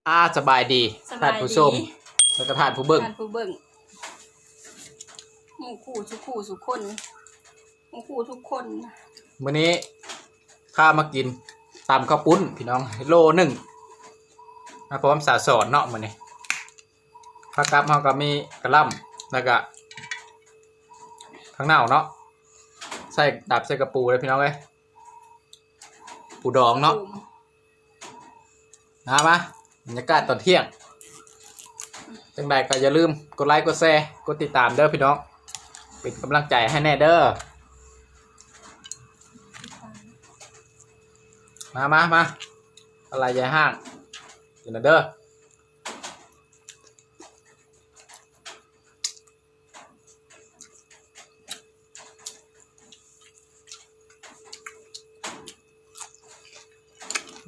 ອາ ສະບາຍດີ ສະບາຍດີ ທ່ານຜູ້ຊົມ ແລ້ວກໍທ່ານຜູ້ເບິ່ງ ທ່ານຜູ້ເບິ່ງ ໝູ່ຄູ່ສູ່ຄູ່ສູ່ຄົນ ໝູ່ຄູ່ທຸກຄົນ. ມື້ນີ້ພາມາກິນຕຳເຂົ້າປຸ້ນພີ່ນ້ອງ ໂລໜຶ່ງ ມາພ້ອມສາວສອນເນາະມື້ນີ້. ຜັກກັບເຮົາກໍມີກະຫຼ່ຳ ແລ້ວກໍຜັກເນົ່າເນາະ ໃສ່ ຕຳໃສ່ກະປູເດີພີ່ນ້ອງເອີຍ ປູດອງເນາະ. ມາ ມາ ບັນຍາກາດຕອນທ່ຽງ ຈັ່ງໃດກໍຢ່າລືມກົດໄລ ກົດແຊ ກົດຕິດຕາມເດີພີ່ນ້ອງ ເປັນກຳລັງໃຈໃຫ້ແດ່ເດີ. ມາ ມາ ມາ ອາໄລຍາຍຫ້າງ ກິນນຳເດີ.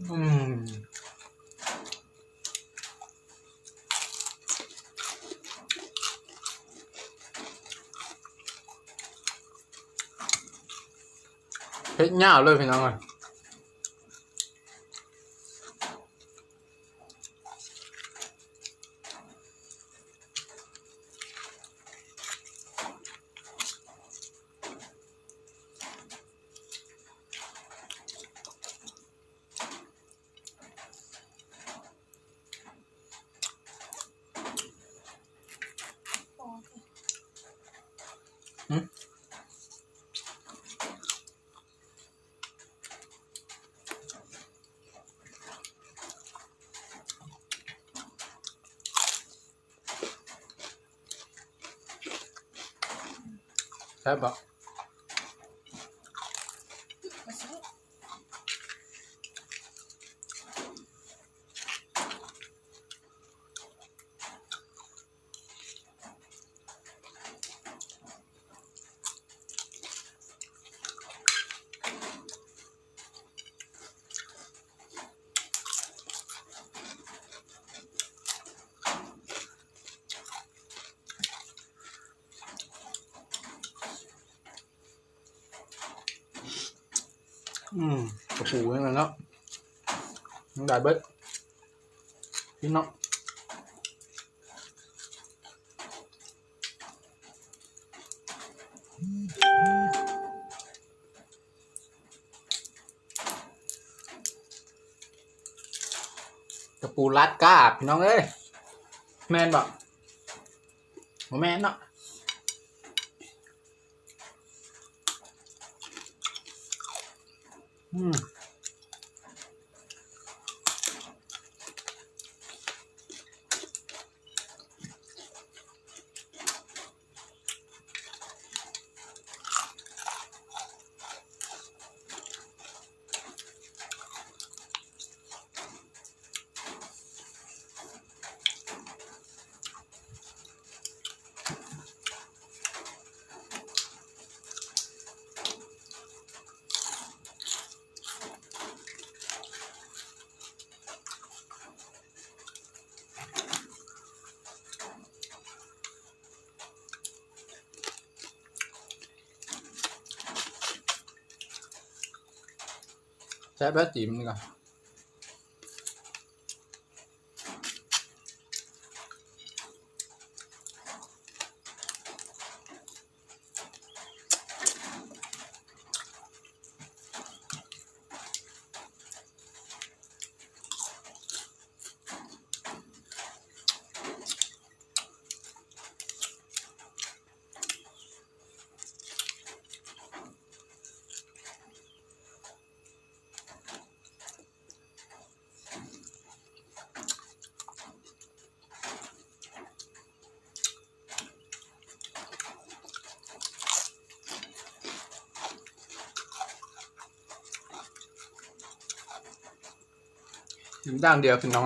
ອືມ ເຜັດຍາວເລີຍພີ່ນ້ອງເອີຍ. ແຊບບໍ່? ອືມ ກະປູນີ້ແຫຼະເນາະ ມັນໄດ້ເບິດພີ່ນ້ອງ. ກະປູລາດກ້າພີ່ນ້ອງເອີຍ ແມ່ນບໍ່? ບໍ່ແມ່ນເນາະ. ອືມ. ແຊບແລ້ວ ຈີ່ມນີ້ກໍ ກິນຢ່າງດຽວພີ່ນ້ອງ.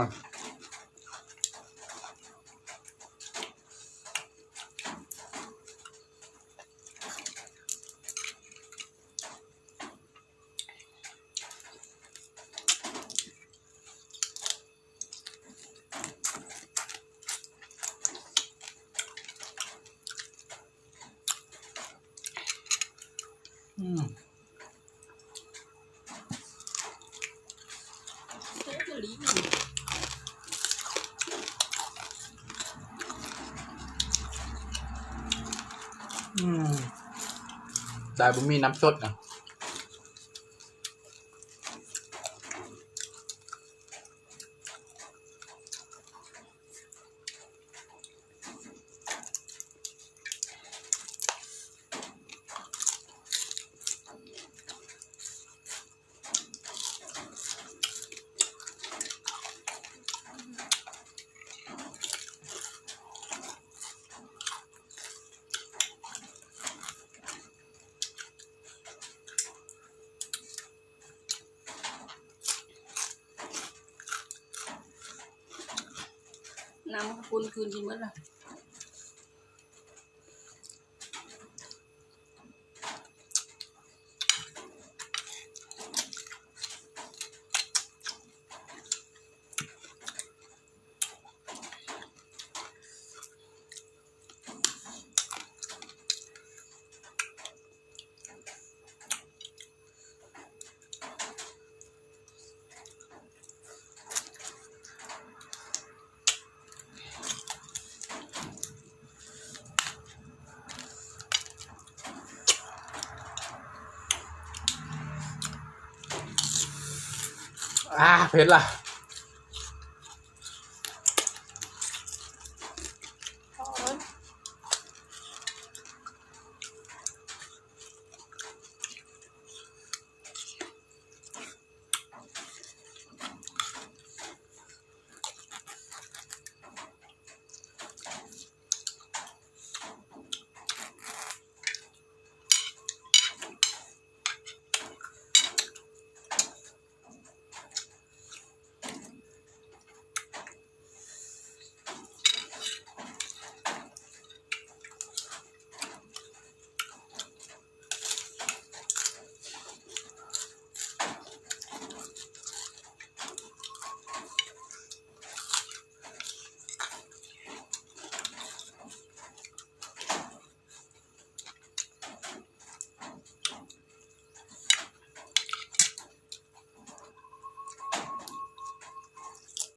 ອືມ. ແຊບອີ່ຫຼີ. ຕາຍ ບໍ່ມີນ້ຳສົດນະ. ນ້ຳຂຸ້ນຄືນກິນໝົດລະ. ອາ ເຜັດລະ.